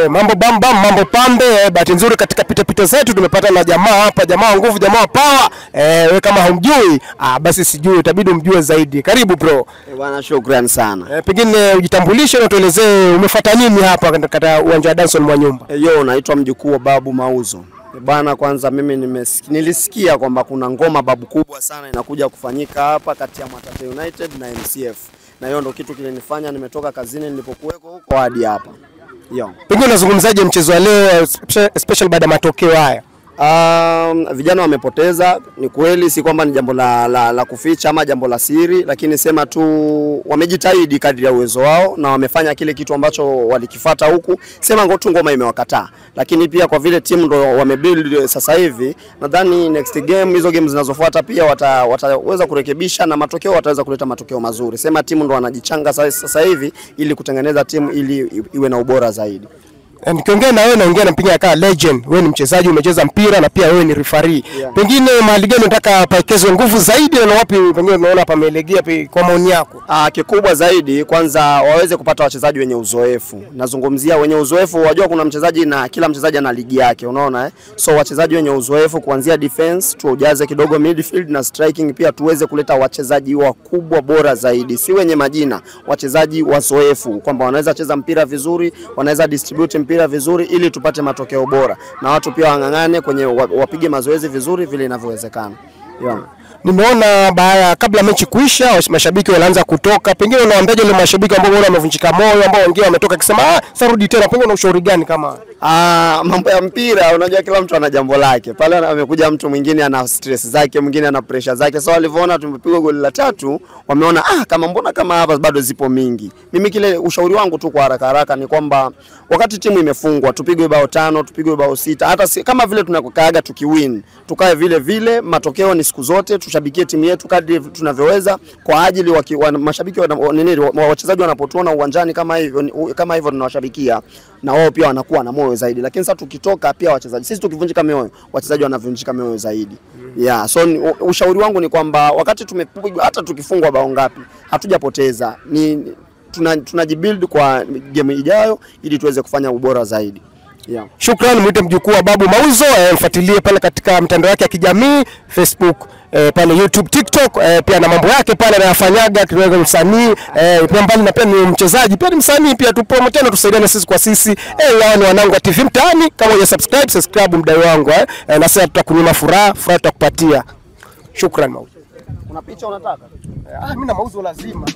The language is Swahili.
Mambo bam bam, mambo pambe. Bahati nzuri katika pita pita zetu tumepata na jamaa hapa, jamaa nguvu, jamaa power. Wewe kama humjui, basi sijui, itabidi umjue zaidi. Karibu bro. Bwana, shukrani sana. Pengine ujitambulishe na tuelezee umefuata nini hapa katika uwanja wa Danson Mwanyumba. Yo, naitwa mjukuu wa Babu Mauzo. Bwana, kwanza mimi nilisikia kwamba kuna ngoma babu kubwa sana inakuja kufanyika hapa kati ya Mwatate United na MCF. Na hiyo ndo kitu kilinifanya nimetoka kazini nilipokuweko huko hadi hapa. Yo. Pengine unazungumzaje mchezo wa leo special baada ya matokeo haya? Vijana wamepoteza, ni kweli, si kwamba ni jambo la kuficha ama jambo la siri, lakini sema tu wamejitahidi kadri ya uwezo wao na wamefanya kile kitu ambacho walikifuata huku. Sema tu ngoma imewakataa. Lakini pia kwa vile timu ndo wamebuild sasa hivi, nadhani next game, hizo games zinazofuata pia wataweza kurekebisha na matokeo wataweza kuleta matokeo mazuri. Sema timu ndo wanajichanga sasa hivi ili kutengeneza timu ili iwe na ubora zaidi. Nikiongea na wewe naongea na mpinga kama legend. Wewe ni mchezaji, umecheza mpira na pia wewe ni referee. Yeah. Pengine mahali gani unataka paekezwe nguvu zaidi na wapi pengine unaona pamelegea kwa maoni yako? Kikubwa zaidi kwanza waweze kupata wachezaji wenye uzoefu. Nazungumzia wenye uzoefu, wajua kuna mchezaji na kila mchezaji ana ligi yake, unaona eh? So wachezaji wenye uzoefu kuanzia defense, tuujaze kidogo midfield na striking pia tuweze kuleta wachezaji wakubwa bora zaidi. Si wenye majina, wachezaji wazoefu kwamba wanaweza cheza mpira vizuri, wanaweza distribute mpira vizuri ili tupate matokeo bora. Na watu pia wangangane kwenye wapige mazoezi vizuri vile inavyowezekana. Yeah. Nimeona baada kabla mechi kuisha mashabiki walianza kutoka. Pengine unawaambiaje wale mashabiki ambao wamevunjika moyo, ambao wengine wametoka kisema sarudi tena, pengine una ushauri gani kama? Mambo ya mpira unajua kila mtu ana jambo lake. Pale amekuja mtu mwingine ana stress zake, mwingine ana pressure zake. So walivyoona tumepigwa goli la 3, wameona kama mbona kama hapa bado zipo mingi. Mimi kile ushauri wangu tu kwa haraka haraka ni kwamba wakati timu imefungwa tupigwe bao 5, tupigwe bao 6, hata kama vile tunakokaaga tukiwin, tukae vile vile, matokeo ni siku zote, tushabikie timu yetu kadri tunavyoweza kwa ajili mashabiki wachezaji wanapotuona uwanjani kama hivyo tunawashabikia na wao pia wanakuwa na moyo zaidi. Lakini sasa tukitoka pia wachezaji sisi tukivunjika mioyo, wachezaji wanavunjika mioyo zaidi. Yeah, so ushauri wangu ni kwamba wakati tumepigwa hata tukifungwa bao ngapi hatujapoteza. Ni tunajibuild kwa game ijayo ili tuweze kufanya ubora zaidi. Yeah. Shukrani, mwite mjukuu wa Babu Mauzo, mfuatilie pale katika mtandao yake ya kijamii, Facebook, pale YouTube, TikTok, pia na mambo yake pale anayafanyaga kidogo, msanii, pia mbali na pia ni mchezaji, pia ni msanii pia, tupromote tusaidiane sisi kwa sisi. Hao ni wanangu wa TV Mtaani. Kama huja subscribe mdau wangu na sasa tutakunyima furaha tutakupatia. Shukrani Mauzo. Kuna picha unataka? Mimi na Mauzo lazima.